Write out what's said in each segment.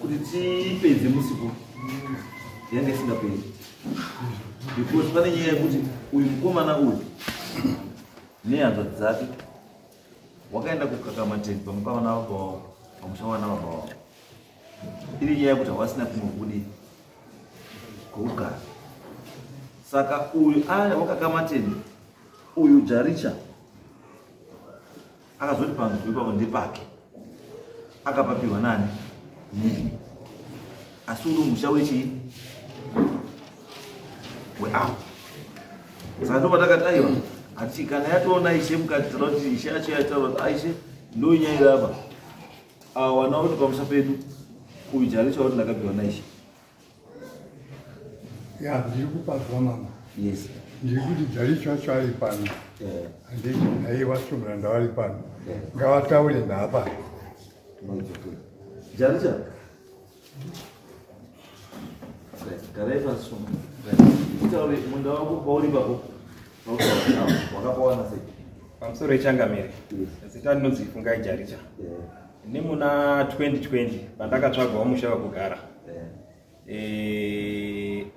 Kuti tipedze musiku yanga isingaperi, because pane nyaya yekuti uyu mukomana uyu nehanzvadzi dzake wakaenda kukakamateni pamukamana baba wavo, pamusha wana baba wavo, iri nyaya yekuti hawasina kumwe kudii kwekugara. Saka uyu aya wakakamateni, uyu Jaricha akazoti panzvimbo ipapo ndepake, akapapiwa nani nini, asi uri musha wechii weapo. Saka ndopatakati aiwa, hati kana yatoona ishe mukati, toda kuti ishe acho yataura kuti aishe ndonyaya iri apa. Awa wana kuti pamusha pedu, uyu Jaricha wati ndakapiwa naishe. Ya, ndiri kupazwa mama. Yes. Ndiri kuti Jaricho acho ari pano. Handiti naiye wasomuranda vari pano, ngavataure nhapa. Jaricha, garai pasi shoma, utaure munda wako pauri ipapo wakapawana sei? Pamusoro yechangamire, zita rinonzi Fungai Jaricha. Nemuna 2020 pandakatsvagawo musha wekugara,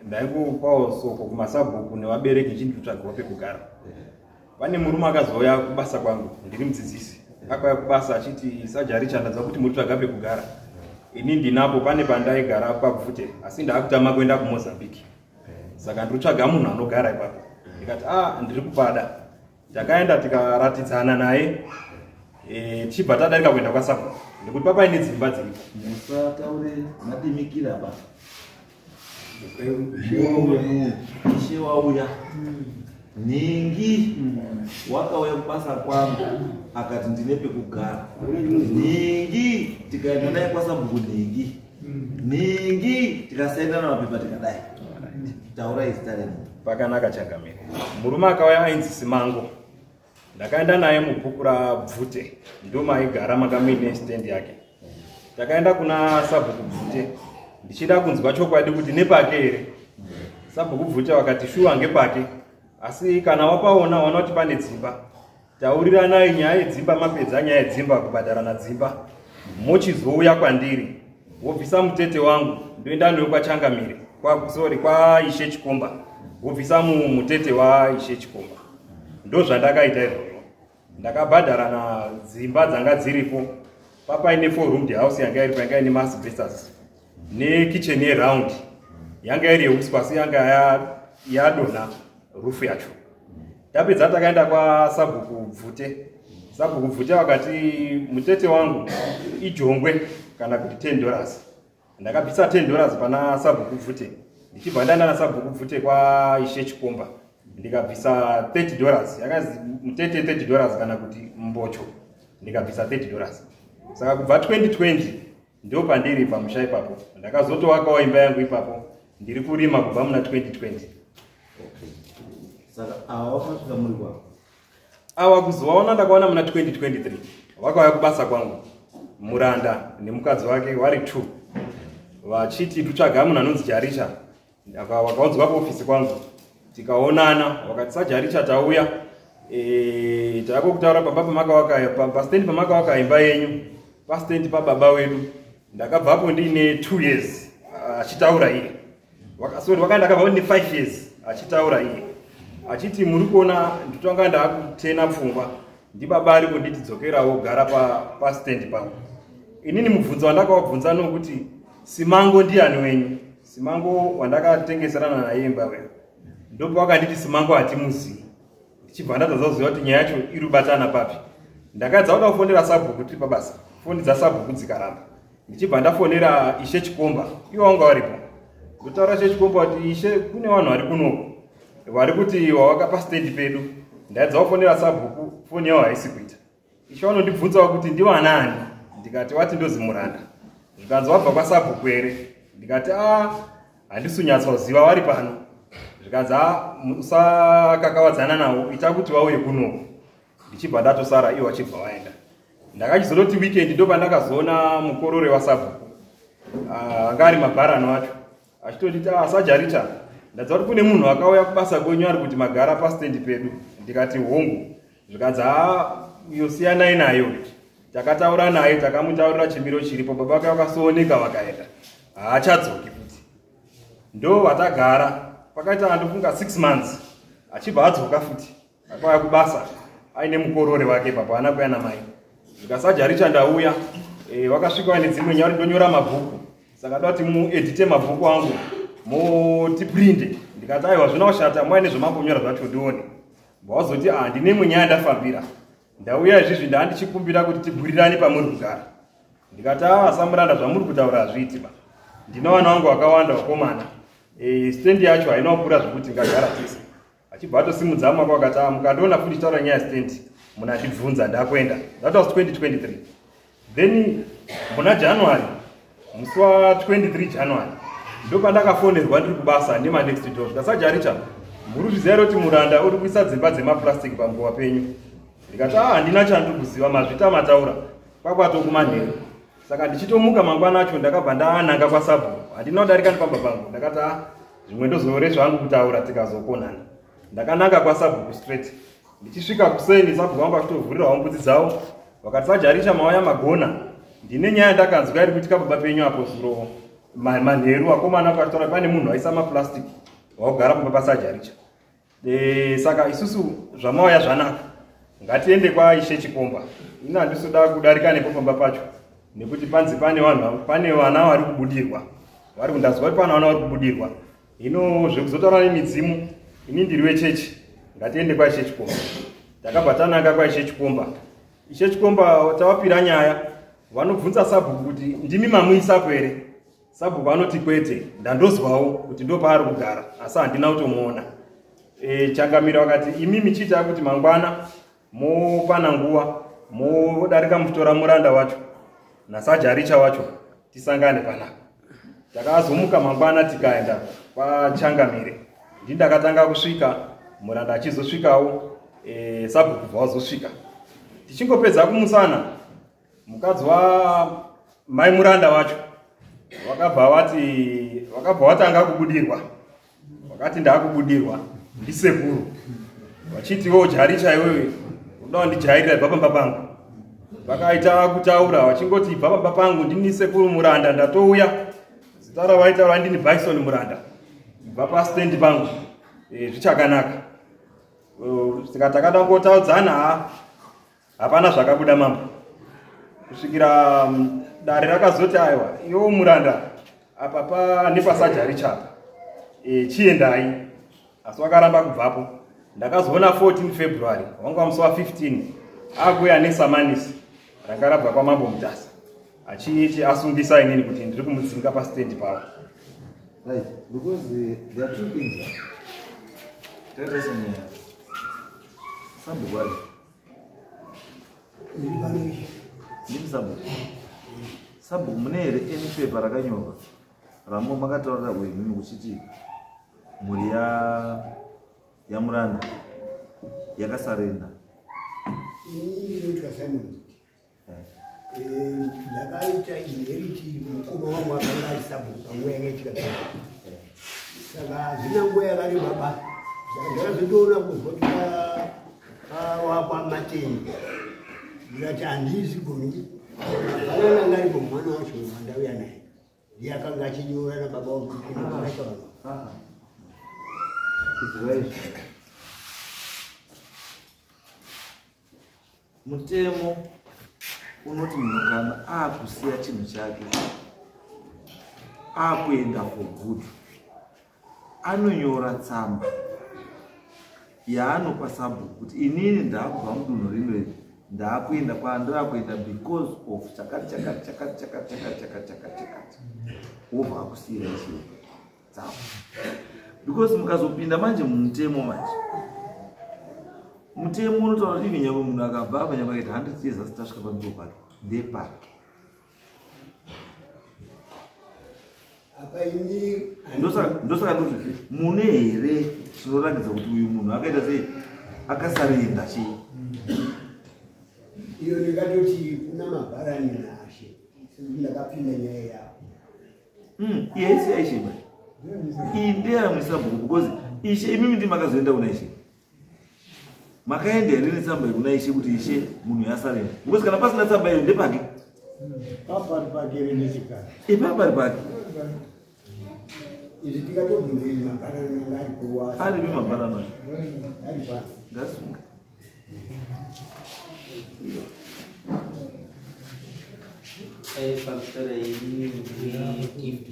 ndaingopawo soko kumasabhuku nevabereki nchindotsvagawo pekugara. Pane murume akazouya kubasa kwangu, ndiri mudzidzisi, akauya kubasa achiti, "SaJaricha, ndadza kuti muri tsvaga pekugara. Ini ndinapo, pane pandaigara paBvute, asi ndaakutama kuenda kuMozambique, saka ndiri kutsvaga munhu anogara ipapo." Ndikati, "A, ndiri kupada." Takaenda tikaratidzana naye, tichibva tadarika kuenda kwasabhuku nekuti papaine dzimba dziripo. Musataure madimikira pa ishe wauya. Nhingi wakauya kubasa kwangu akati ndine pekugara, nhingi tikaenda naye kwasabhuku, nhingi nhingi tikasainana mapepa, tikadai. Taurai zita renyu. Pakanaka changamire. Murume akauya ainzi Simango. Ndakaenda naye mubhuku raBvute, ndomaigara, manga muine stendi yake. Takaenda kuna sabhuku Bvute ndichida kunzwa chokwadi kuti nepake here. Sabhuku Bvute vakati shuwa ngepake, asi kana wapaona waona kuti pane dzimba, tauriranai nyaya yedzimba. Mapedza nyaya yedzimba, kubhadharana dzimba, mochizouya kwandiri, wobvisa mutete wangu, ndoenda newe kwachangamire kwa, sorry, kwaishe Chikomba, wobvisa mutete waishe Chikomba. Ndo zvandakaita izvozvo. Ndakabhadharana dzimba dzanga dziripo papaine four roomed house yanga iripo, yanga ine maasbestos nekitchen yeround, yanga iri yeuswa, asi yanga yadonha roof yacho. Tapedza takaenda kwasabhuku Bvute. Sabhuku Bvute vakati mutete wangu ijongwe kana kuti $10. Ndakabvisa $10 pana sabhuku Bvute, ndichibva ndaenda nasabhuku Bvute kwaishe Chikomba, ndikabvisa $30, yakanzi mutete $30 kana kuti mbocho, ndikabvisa $30. Saka kubva 2020 ndo pandiri pamusha ipapo. Ndakazotowakawo imba yangu ipapo, ndiri kurima kubva muna 2020. Okay, saka ava wakasvika muri kwako? Awa kuzovaona ndakaona muna 2023, vakauya kubasa kwangu, muranda nemukadzi wake vari two, vachiti tutsvaga munhu anonzi Jaricha. Vakaunzwa kuofisi kwangu, tikaonana, vakati, "SaJaricha, tauya, tayako kutaura pamba pamakawaka, pastendi pamakawaka imba yenyu, pastendi pababa wedu. Ndakabvapo ndiine 2 years," achitaura iye. Sorry, vakaenda, ndakabva ndine 5 years, achitaura iye achiti, "Muri kuona nditanga ndaakutena pfungwa, ndibaba ari kunditi dzokerawo gara pastendi pangu." Inini mubvunzo wandakavabvunza nokuti, "Simango ndiani wenyu? Simango wandakatengeserana naye imba weyo?" Ndopa wakanditi, "Simango hatimuzivi." Ndichibva ndatadza kuziva kuti nyaya yacho iri kubatana papi. Ndakadza kuda kufonera sabhuku tiri pabasa, foni dzasabhuku dzikaramba, ndichibva ndafonera ishe Chikomba, ivo vanga varipo. Ndotaura ishe Chikomba kuti, "Ishe, kune vanhu vari kunoku vari kuti wawaka pastendi pedu. Ndaedza kufonera sabhuku, foni yavo haisi kuita." Ishe vanondibvunzawo kuti ndivanani. Ndikati, "Wati ndozi muranda." Zvikanzi, "Wabva kwasabhuku here?" Ndikati, "A, handisi kunyatsoziva, vari pano." Zvikanzi, "A, usakakavadzana navo, ita kuti vauye kunoku." Ndichibva ndatosara, ivo vachibva vaenda. Ndakachizototi weekend ndo pandakazoona mukorore wasabhuku, anga ari mabharano acho, achitonditi, "Ah, SaJarita, ndadza kuti kune munhu akauya kubasa kwenyu ari kuti magara pastendi pedu." Ndikati, "Hongu." Zvikanzi, "Ha, iyo siyanai nayo." Takataura naye, takamutaurira chimiro chiripo. Baba vake vakasooneka vakaenda, haachadzoki futi. Ndo vatagara pakaita ndofunga 6 months, achibva adzoka futi, akauya kubasa aine mukorore wake ipapo, haana kuya namai. Zvikasajaricha ndauya, vakasvika vaine dzimwe nyaya kuti ndonyora mabhuku, saka da kuti muedite mabhuku angu mutiprinde. Ndikati aiwa, zvina kushata, muaine zvamambonyora zvacho ndione. Wazoti ah, ndine imwe nyaya ndafambira, ndauya izvizvi, ndaa ndichikumbira kuti tibhurirane pamuri kugara. Ndikati aa, samuranda, zvamuri kutaura hazviiti ba, ndina vana vangu vakawanda vakomana, stendi yacho haina kukura zvekuti ngagara tese. Achibva atosimudza mako akati a, mukandiona futi chitaura nyaya yestendi munandibvunza, ndakuenda. That was 2023. Then muna January, musi wa23 January, ndopandakafonerwa ndiri kubasa nemanext door, zvikasajaricha, muri kuzviziva here kuti muranda uri kuisa dzimba dzemaplastic pamukova penyu? Ndikati a, handina chandiri kuziva, mazvita mataura. Kwakwatokumanheru, saka ndichitomuka mangwana acho ndakabva ndananga kwasabhuku. Handina kudarika nepamba pangu, ndakati a, zvimwe ndozore zvangu kutaura tikazokonana. Ndakananga kwasabhuku straight. Ndichisvika kuseni, sabhuku vangu vachitovhurirawo mbudzi dzavo, vakati sajarisha, mauya magona, ndine nyaya ndakanzwa iri kuitika baba penyu apo zuro manheru. Vakomana vakataura pane munhu aisa maplastic waugara pamba pasajaricha. Saka isusu zvamauya zvanaka, ngatiende kwaishe Chikomba. Ini handisoda kudarika nepo pamba pacho nekuti panzi pane vanhu, pane vana vari kubudirwa, vari kundazwa kuti pane vana vari kubudirwa. Hino zvekuzotaura nemidzimu, ini ndiri wechechi, ngatiende kwaishe Chikomba. Takabva tananga kwaishe Chikomba. Ishe Chikomba tavapira nyaya, vanobvunza sabhuku kuti ndimi mamuisapo here? Sabhuku anoti kwete, ndandozwawo kuti ndo paari kugara, asi handina kutomuona. Changamiro vakati imimi chiitai kuti mangwana mopana nguva modarika muchitora muranda wacho nasajaricha wacho, tisangane panapa. Takazomuka mangwana tikaenda kwachangamire. Ndi ndakatanga kusvika, muranda achizosvikawo, sabhuku bva wazosvika. Tichingopedza kumusana, mukadzi wamai muranda wacho vakabva vati, vakabva vatanga kubudirwa, vakati ndaakubudirwa ndisekuru, vachitiwo jaricha iwewe unoda kundijairira, ibva pamba pangu. Vakaita kutaura vachingoti ibva pamba pangu, ndini sekuru muranda, ndatouya, zita ravaitaura ndini Bison Muranda, ibva pastendi pangu. Zvichakanaka. Saka takada kungotaudzana, ha, hapana zvakabuda mambo, kusvikira dare rakazoti aiwa, iwo muranda apa pane pasajarichapa, chiendai. Asi wakaramba kubvapo. Ndakazoona 14 February, wanga musi wa15, akuuya nesamanisi ranga rabva kwamambo Mutasa, achiiti asungisa inini kuti ndiri kumudzinga pastendi pavo. Right, because there are two things here. Taita senyaya. Sabhuku ari. Ndimi sabhuku. Sabhuku, mune here any paper rakanyorwa ramo makataurira uyu mimi kuchiti mhuri ya yamuranda yakasarenda? Ini ndinoitwa Simon. Ndakaita inherit, mukoma wangu akanga ari sabhuku panguva yakaitika. Saka hazvina nguva yakareba ba, saka ndakazotoona kuzwa kuti wakwamateni, ndikati handizigoni. Hapana anga aripo, mwana wacho wandauya naye ndiye akanga achinyora nababa wangu kuenda vanhu. Ah. Izwa izvi. Mutemo unoti munhu kana akusiya chinhu chake, akuenda for good, anonyora tsamba yaanopa sabhuku kuti inini ndaakubva mudunhu rino iri, ndaakuenda kwandaakuenda because of chakati chakati chakati chakati chakati chakati chakati chakati, wobva akusiyira chii tsamba. Because mukazopinda manje mumutemo, manje mutemo unotaura kuti even nyangwe munhu akabva apa, nyangwe akaita 100 years asati asvika panzvimbo pake, ndepake. Apa ini Ndosaka ndoti mune here chinoratidza kuti uyu munhu akaita sei, akasarenda chii? Iyo ndingatoti kuna mabharani nashe, sekuti ndakapinda nyaya yavo. Iye isi yaishe ba, iyi ndeyamwisabhuku, because ishe imimi ndi makazoenda kuna ishe. Makaenda here netsamba yekuna ishe kuti ishe munhu yasarenda? Because kana pasina tsamba iyo ndepake. Papari pake nechikara. Ipapari pake. Izvi tikatobvunzei mabhanana ari kuwa. Aripi mabhanana? Ari pa. Ngasunga. Pamusoro iyi gift.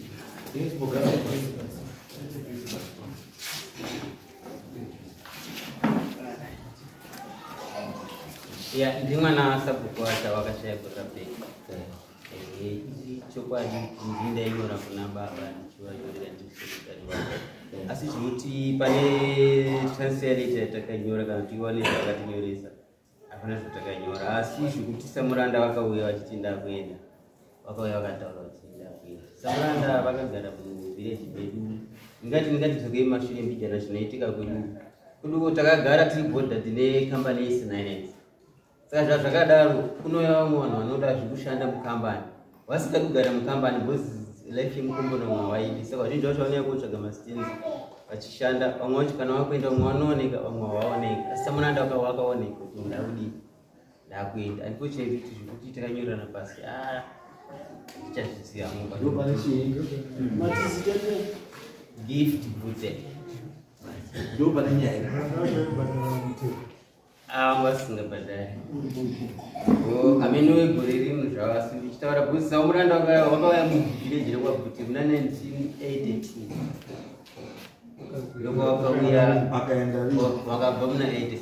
Ya, ndi mwana sabhuku wacho wakashaya gore rapera. Chokwadi ndini ndainyora kuna baba ndichivanyorera ndisekretary wavo. Asi zvekuti pane transfer letter yatakanyora kana kuti iwane zvakatinyoresa hapana zvatakanyora. Asi zvekuti samuranda vakauya vachiti ndakuenda, vakauya vakataura kuti ndakuenda. Samuranda vakagara muvhireji medu. Ndingati dzokei mashure mbijana zvinoitika kwedu. Kwedu takagara tiri bhodha tine kambani yeSinainet. Saka zvazvakadaro kunouya vamwe vanhu vanoda zvekushanda mukambani vasingadi kugara mukambani because life yemukomboni vamwe havaidi. Saka vazhinji vacho vanouya kotsvaga mastands vachishanda, vamwe vacho kana vakuenda vamwe vanooneka vamwe havaoneki. Asi samuranda wakaoneka kuti ndakudii ndakuenda. Unfortunately kuti zvekuti takanyorerana pasi tichazviziva Gift Butse ndo pane nyaya. Vasingabhadhari amene wegore rino zvavasi ndichitaura because samuranda wakauya muvhireji rekwaBhuti muna 1982 ndokwavakauya akaenda vakabva muna 87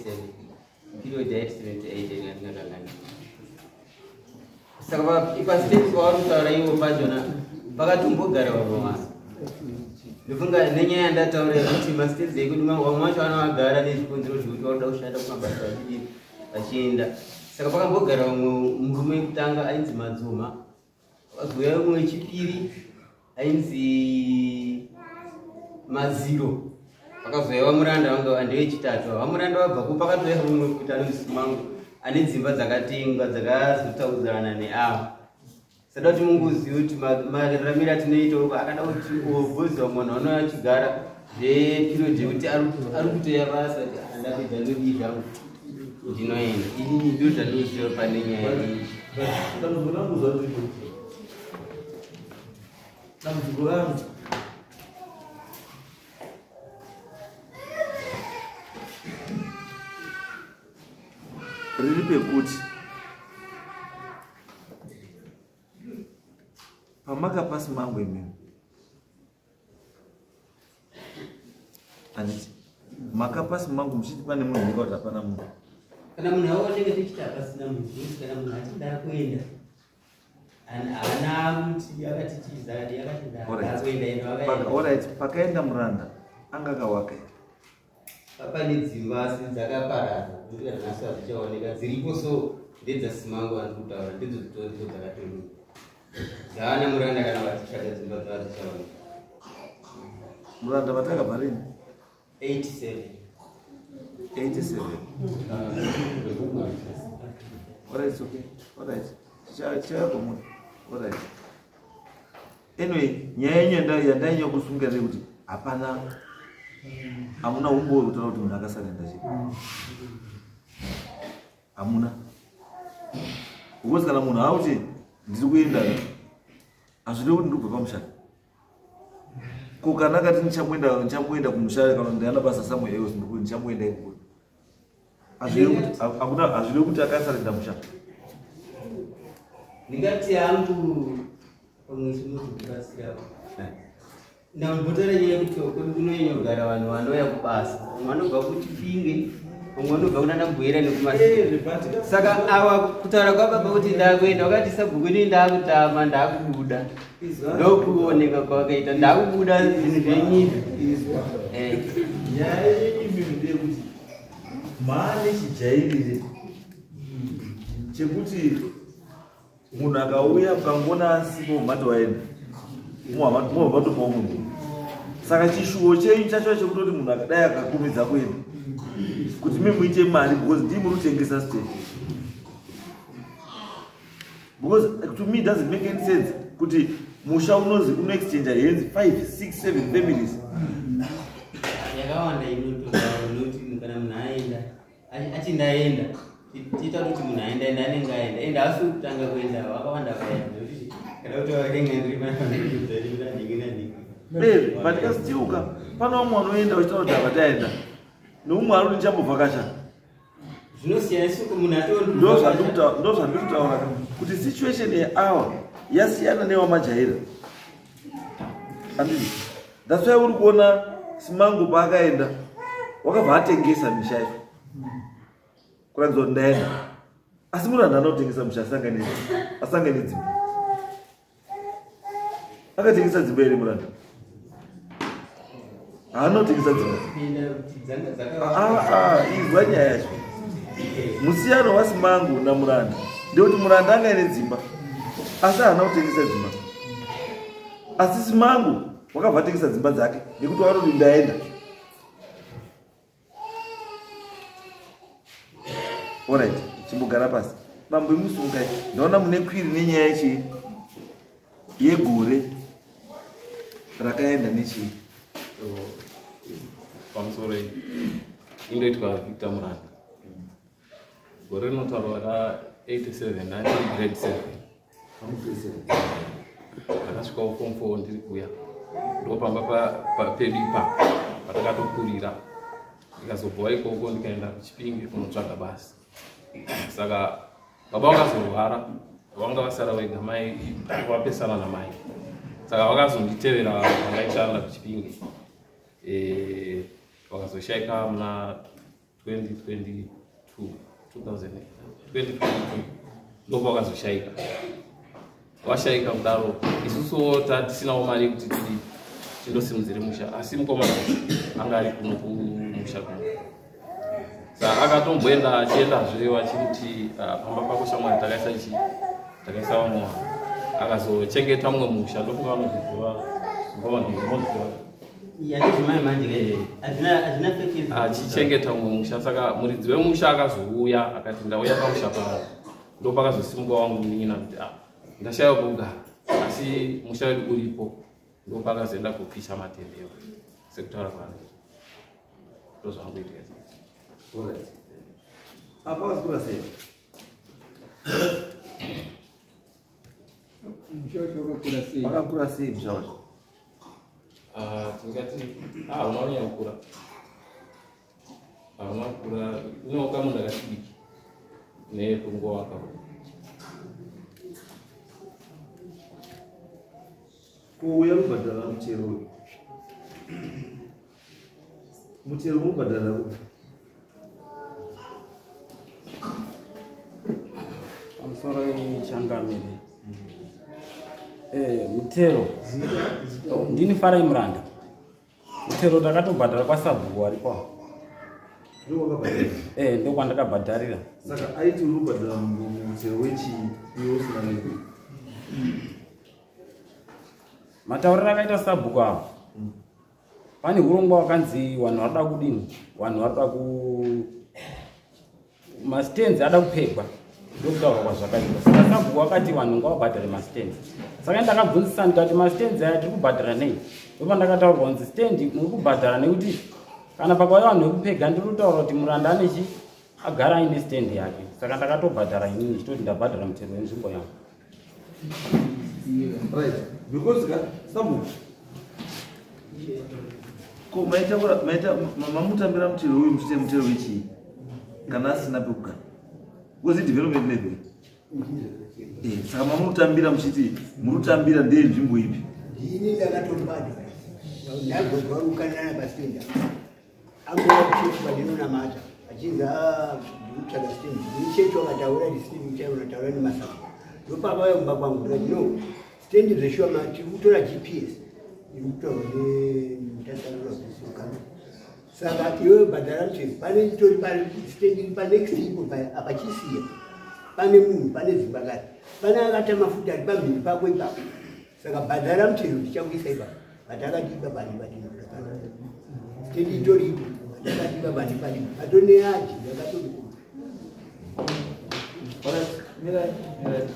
period ya 87 ndingatangani. Saka pasteps pavari kutaura ivo pachona pakatombogara vamwe vanhu. Ndofunga nenyaya yandataura yekuti masteps ekuti vamwe vacho vanovagara nezvikonzero zvekuti varoda kushanda kumabasa vachidii vachienda. Saka pakambogara vamwe murume wekutanga ainzi Madzoma, vakazouya umwe wechipiri ainzi Maziro, vakazouya vaMuranda vanga ndevechitatu. VaMuranda vabvako pakatouya mumwe futi anonzi Simangu ane dzimba dzakatengwa dzakazotaudzirana neavo. Sada kuti munguzive kuti mararamiro atinoita uko akada kuti obvunza munhu anouya achigara zveperiod yekuti ari kutoya basa kuti andapedza ndodii zvangu ndinoenda. Inini ndo zvandinoziva pane nyaya iyi. Dambudziko rangu zvariripo. Dambudziko rangu riri pekuti pamakapasi mangu imimi handiti makapasi mangu muchiti pane munhu nyika kuti hapana munhu. Kana munhu aoneka tichiti hapasina munhu, kana munhu achida kuenda haana kuti akatitiza akati ndakuenda endo akaenda. Alright, pakaenda muranda anga akawaka here? Pane dzimba asi dzakaparara kuti kana nhasi hadzichaoneka dziripo, so ndedzasimangu vandiri kutaura ndidzo dzitoripo dzakatoruka dzaana muranda kana vachitsvaga dzimba dzava dzichaoneka. Muranda vatakabva rini? 87. 87. Alright, it's okay. Alright. Tichauya kwamuri. Alright. Anyway, nyaya yenyu yandainya kusunga ndeyekuti hapana hamuna umbowo wekutaura kuti munhu akasarenda chii. Hamuna. Because kana munhu auti ndiri kuenda hazvirevi kuti ndiri kubva pamusha. Ko kana akati ndichamboenda kumusha kana ndaenda basa somewhere else ndichamboenda ikoko. Hazvirevi kuti akasarenda musha. Ndingati hangu pamwe chinozokubatsira ndambotora nyaya yekuti kwedu kunonyanyogara vanhu vanouya kubasa, vamwe vanobva kuChipinge, vamwe vanobva kunana Bwera nekumasika. Saka ava kutaura kwababa kuti ndakuenda wakati sabhuku inini ndakutama ndakubuda, ndokuoneka kwakaita ndakubuda zvinhu zvenyika. Nyaya yenyu imimi ndeyekuti maane chijairire chekuti munhu akauya mukangona asipo mati waenda mobva matopawo munhu. Saka chishuwo chenyu chacho chekutoti munhu akadai akakumidza kuenda kuti mi muite mari because ndii muri kutengesa stand. Because to me it doesn't make any sense kuti musha unozi unoexchange hands 5 6 7 families. Yakawanda inotoa unoti kana munhu aenda Ati ndaenda tiita kuti munhu aenda enda anenge aenda ende haasi kutanga kuenda, vakawanda vaenda nekuti kana kuti vakenga ndiri pananhingi nanhingi. But kasitiuka pane vamwe vanoenda vachitaura kuti havataenda, neumwe ari kuti ndichambovhakasha. Zvinosiyana isuku munhu ato Ndo zvandiri kutaura kuti situation yeawa yasiyana newamajaira, andii? That's why uri kuona Simango paakaenda wakabva atengesa misha yacho kuratidza kuti ndaenda, asi munhu handana kutengesa musha asangane dzimba. Akatengesa dzimba here muranda? Haana kutengesa dzimba. Dzanga. Ah, izwa nyaya yacho. Musiyano waSimango naMuranda ndekuti Muranda anga ine dzimba asi haana kutengesa dzimba, asi Simango wakabva atengesa dzimba dzake nekuti waroti ndaenda. Alright, chimbogara pasi, mambo imusungai. Ndaona mune query nenyaya yechii, yegore rakaenda nechii. Pamusoro iyi, indoitwa Victor Muranda. Gore rinotaurwa ra87, ndandiri grade 7. Ndakasvikawo form 4 ndiri kuya. Ndo pamba pedu ipapo patakatokurira. Ndikazobvawo ikoko ndikaenda kuChipinge kunotsvaga basa. Saka baba vakazorwara, vanga vasara vega, mai vapesana namai, saka vakazonditevera pandaishanda kuChipinge. Vakazoshayika muna 2022, 2022 ndopa vakazoshayika. Washayika kudaro, isusuwo tatisinawo mari yekuti tidi tindosimudzire musha, asi mukomana anga ari kuno kumusha kuno. Saka akatomboenda achiendazve vachiti, "Ah, pamba pako shamwari takaisa chi takaisa vamwe vanhu." Akazochengeta mumwe musha, ndofunga vanozviziva mukomana, moziva. Yandizvimai manje hazvina feki. Achichengeta mumwe musha. Saka muridzi wemusha akazouya akati, "Ndauya pamusha pavo." Ndopakazosimuka wangu munin'ina kuti, "Ah, ndashaiwa pekugara, asi musha wedu uripo." Ndopakazoenda kupisha matendero sekutaura kwangu, ndozvangoitika. Alright. Apa wakakura sei? Musha wacho wakakura sei? Wakakura sei musha wacho? Ah, tingati hauna kunyanya kukura, hauna kukura, unewo kamunda kachidiki nepunguva wakakura. Kuuya kubhadhara mutero uyu, mutero unobhadhara kupi? Pamusoro yechangamire, mutero ndini Farai Muranda. Mutero ndakatobhadhara kwasabhuku waripo. Ndowakabhadhara? Ndokwandakabhadharira. Saka aiti uri kubhadhara mutero wechii iwe usina nei? Matauriro akaita sabhuku avo, pane urongwa wakanzi vanhu varikuda kudini, vanhu varikuda ku mastands ada kupegwa, ndokutaurwa kwazvakaitwa. Saka sabhuku wakati vanhu ngavabhadhare mastands. Saka ndakabvunzisa ndikati, "Mastands aya tiri kubhadhara nei?" Ndopandakataurwa kunzi stand muri kubhadhara nekuti kana pakauya vanhu vekupega, ndiri kutaura kuti Muranda anechi agara aine stand yake. Saka ndakatobhadhara inini ndichitoti ndabhadhara mutero wenzvimbo yangu. Right, because ka sabhuku ko maitaura maita mamutambira mutero uyu muchite mutero wechii kana asina pekugara? Because development level. Saka mamutambira muchiti muri kutambira ndeyenzvimbo ipi? Ndini ndakatobhadhara. Ndagozwa rukanana pastand angova kuchechi pandinonamata achinzi ndikutsvaga stand. Ndichechi wakataura kuti stand chaiunataura nemasaka. Ndopakauya kumba kwangu ndikati, "No, stand zveshuwa tiri kutora GPS iri kutaurwa nemutasarura zvisukana. Saka iwewe bhadhara mutero. Pane itori stand iri panext ipo apachisiya, pane munhu, pane dzimba kare, pane akatama futi ari pamhiri pako ipapo. Saka bhadhara mutero, tichakuisa ipapo." But akati ipapa handipadi, stand itoripo. Akati ipapa handipadi, atone aji akatori. Alright, mirai, mirai,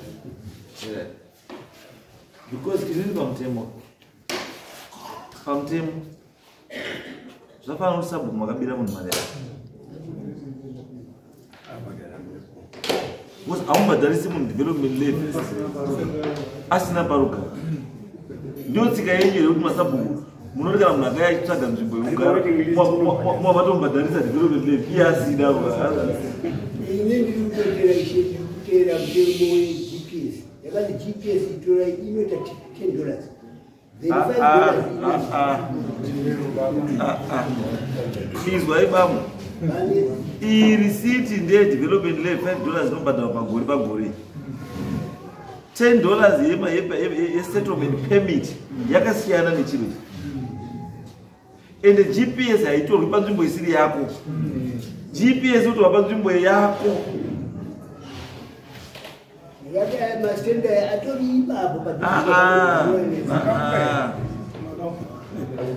mirai. Because inini pamutemo zvafanira kuti sabhuku makabira munhu mari yake. Because haumubhadharisi munhu development levy asina parugara. Ndiyo tsika yenyu here kuti masabhuku munoti kana munhu akauya achitsvaga nzvimbo yekugara mamatomubhadharisa development levy iye asina? Ini ndiri kutotera, ishe, ndiri kutera mutemo weGPS. Yakanzi GPS itora inoita $10, then $5. Izwai bamo, iyi risiti ndeye-development levy, $5 inobhadharwa pagore pagore. $10 yesettlement permit yakasiyana nechiro ichi. Ende GPS haitorwi panzvimbo isiri yako. GPS utorwa panzvimbo yako. Ndikati aya masitenda aya atori ipapo. Ah, ah, ah.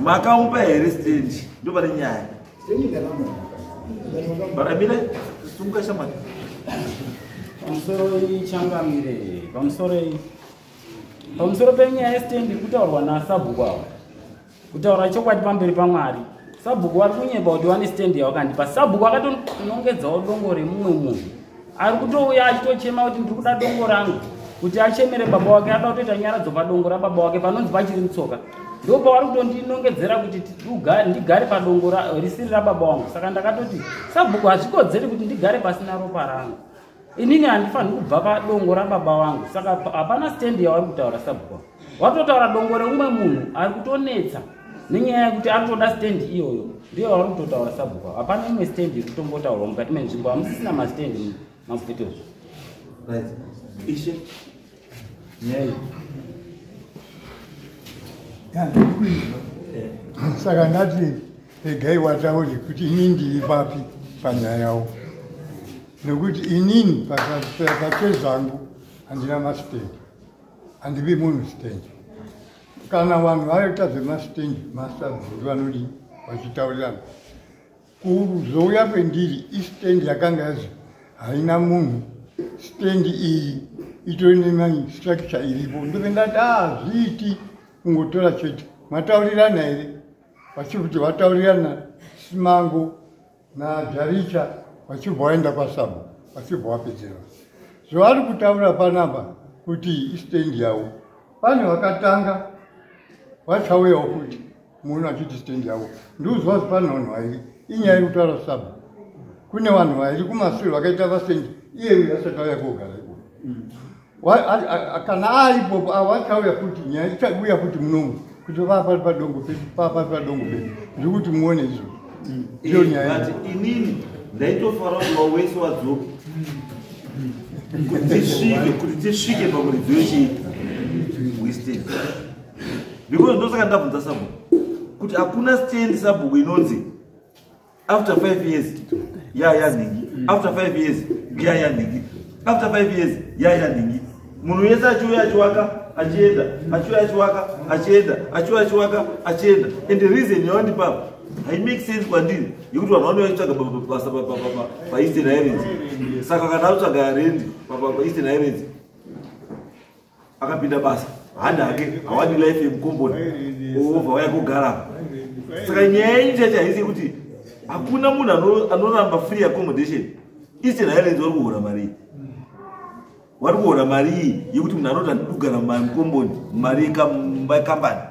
Makamupa here stendi? Ndo pane nyaya. Stendi ndakamupa. Baramira, sunga shamani. Pamusoro, ichangamire, pamusoro, pamusoro penyaya yestendi iri kutaurwa nasabhuku ava, kutaura chokwadi pamberi paMwari, sabhuku vari kunyepa kuti wane stendi yawakandipa. Sabhuku akatonongedzawo dongo remumwe munhu ari kutouya achitochema kuti ndiri kuda dongo rangu, kuti achemere baba wake, ada kutoita nyaradzo padongo rababa wake panonzi pachiri mutsoka. Ndo pavari kutondinongedzera kuti ndigare padongo risiri rababa wangu. Saka ndakatoti, sabhuku, hazvikodzeri kuti ndigare pasina ropa rangu. Inini handifaniri kubva padongo rababa wangu. Saka hapana stendi yavari kutaura sabhuku wangu. Watotaura dongo reumwe munhu ari kutonetsa nenyaya yekuti ari kutoda stendi iyoyo, ndiyo yavari kutotaura sabhuku wangu. Hapana imwe stendi iri kutombotaurwa mukati menzvimbo. Hamusisina mastendi mabvute. Right, ishe, nyaya iyi. Ndikuizwa. Saka ndati regai wataure kuti inini ndiri papi panyaya yavo, nekuti inini pachezvangu handina masitendi, handipi munhu stendi. Kana vanhu vaita zvemastendi, masabhuku vanodii vachitaurirana kuzouya kwendiri? Istendi yakanga yazi haina munhu, stendi iyi itori nemastructure iripo. Ndobve ndati hazviiti kungotora chete. Mataurirana here? Vachikuti vataurirana Simango naJaricha, vachibva vaenda kwaSabo, vachibva vapedzera zvavari kutaura panapa kuti istendi yavo. Pane vakatanga vachauyawo futi munhu achiti stendi yavo. Ndiuzwa kuti pane vanhu vairi, inyaya iri kutaura sabo, kune vanhu vairi kumashure vakaita vastendi iye uyu asati auya kogara ikoko. Kana aripopo vachauya futi, nyaya ichauya futi munomu kuti vapari padongo pedu, papari padongo pedu. Ndiri kuti muone izvo, ndiyo nyaya. But inini ndaitofara kuti wawese wadzoka kuti tisvike pamuridzi wechii, westand, because ndosaka ndabvunza sabhuku kuti hakuna stand, sabhuku, inonzi after 5 years ya nhingi, after 5 years ya nhingi, after 5 years ya nhingi. Munhu wese achiuya achiwaka achienda, achiuya achiwaka achienda, achiuya achiwaka achienda. And the reason yawandipa haimake sense kwandiri, yekuti vanhu vanouya vachitsvaga basa paEastern Highlands. Saka kana atsvaga rendi paEastern Highlands, akapinda basa, handi hake hawadi life yemukomboni, obva waya kugara. Saka nyaya yenyu chacho haisi yekuti hakuna munhu anoramba free accommodation. Eastern Highlands vari kuhora mari iyi, vari kuhora mari iyi yekuti munhu anoti handidi kugara mukomboni, mari yekambani,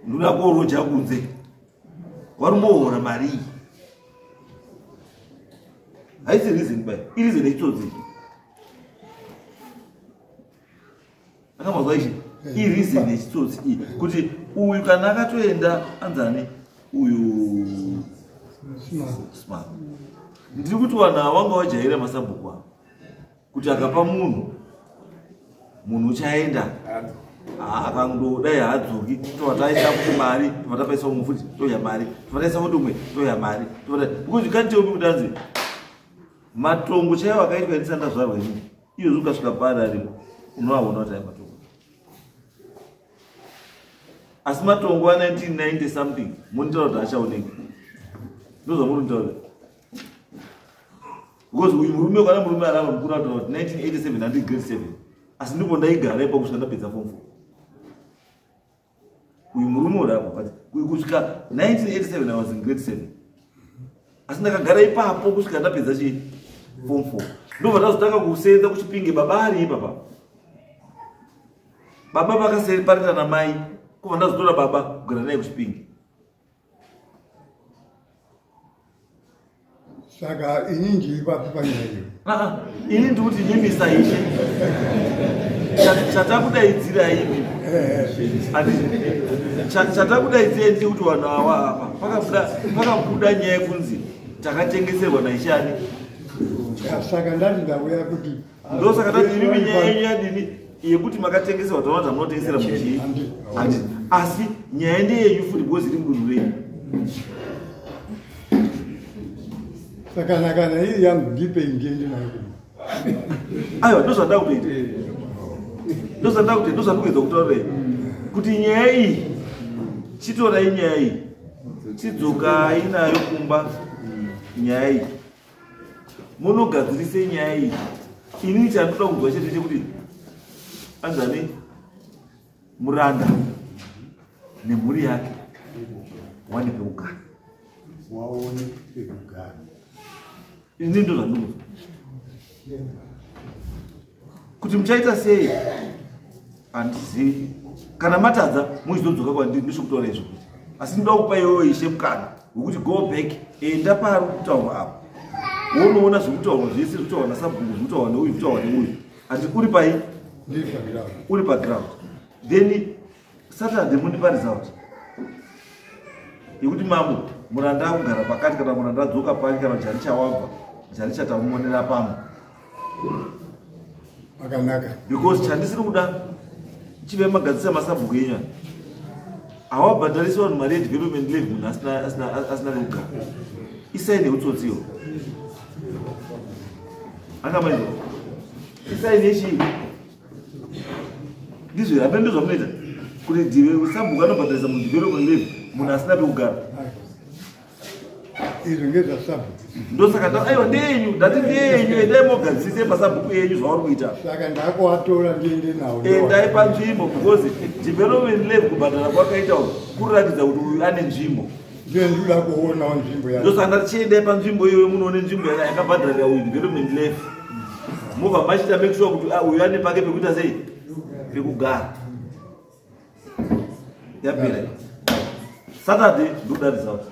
ndoda koroja kunze. Vari kumbohora mari iyi. Haisi reason bai, ireason yechitsotsi. Akamazwa ichi, ireason yechitsotsi iyi, kuti uyu kana akatoenda anzani uyu Smart. Ndiri kuti vanhu ava vanga vajaira masabhuku ava kuti akapa munhu, munhu uchaenda, akandodai haadzoki. Tobva taisa futi mari, tobva tapaisa umwe futi, toya mari, tobva taisa futi umwe, toya mari. Because you can't tell me kuti anzi matongo chaiwo akaitwa ndisati ndazvarwa inini. Iyozvi ukasvika paari aripo unoaona kuti ai matongo, asi matongo a1990 something munitaura kuti achaoneki. Ndozvamuri kutaura, because uyu murume, kana murume arava mukuru, ataura kuti 1987 handi grade 7, asi ndipo ndaigara ipa kusvika ndapedza form 4. Uyu murume uri apa, but kusvika 1987 I was in grade 7, asi ndakagara ipapo kusvika ndapedza chii. Form 4. Ndobva tazotanga kusenza kuChipinge baba ari ipapa. Baba vakaseparata namai, kubva ndazotora baba kugara naye kuChipinge. Saka ini ndiri papi panyaya iyo? Ini ndikuti nyimisa ishe. Chatakudaidzirai imi. Chatakudaidzirai ndechekuti vanhu awa apa pakabuda nyaya yekunzi takatengeserwa naishe ani. Saka ndati ndauya kuti ndosaka tati imimi nyaya yenyu yadini yekuti makatengeserwa taona kuti hamunotengesera muchii. Asi nyaya ndeyenyu futi because iri mudunhu renyu. Saka kana iri yangu ndipei ndiende nayo kumba. Aiwa, ndozvandada kutoita. Ndozvandada kutoita, ndozvandikuedza kutaurira kuti nyaya iyi chitorai nyaya iyi chidzokai nayo kumba nyaya iyi munogadzirise nyaya iyi. Inini chandoda kunzwa chete chekuti anzani muranda nemhuri yake wane pekugara. Waone pekugara. Ini ndozvandinokunzwa kuti muchaita sei handizivi. Kana matadza muchizodzoka kwandiri ndisvikutaura izvo kuti asi ndoda kupa iwewe ishe mukana wekuti go back, enda pari kutaurwa apo wonoona zvekutaurwa zvese zvekutaurwa nasabhuku zvekutaurwa neuyu zvekutaurwa neuyu. Ati uri pai? Uri paground. Then Saturday mundipa result yekuti mambo muranda akugara pakati kana muranda adzoka pake kana jari chawabva jari chatamumonera pamwe. Pakanaka. Because chandisiri kuda chive magadzisa masabhuku enyu hawabhadharisi vanhu mari yedevelopment levy munhu asina pekugara. Isai neutsotsiwo. Angamaizo. Isai nechii? Ndizvo here? Ndizvo zvamunoita kuti sabhuku anobhadharisa munhu development levy munhu asina pekugara. Izvo ngezvasabhuku. Ndosaka aiwa ndeyenyu, ndati ndeyenyu, endai mogadzise masabhuku enyu zvauri kuita. Saka ndakuatora ndiende nawo. Endai panzvimbo because development levy kubhadhara kwakaita kuratidza kuti uyu ane nzvimbo. Ndiye ndinoda kuonawo nzvimbo yacho. Ndosaka ndati chiendai panzvimbo iyoyo munoone nzvimbo yakabhadharira uyu development levy. Mobva machiita make sure kuti uyu ane pake pekuita sei? Pekugara. Yapera. Saturday ndoda result.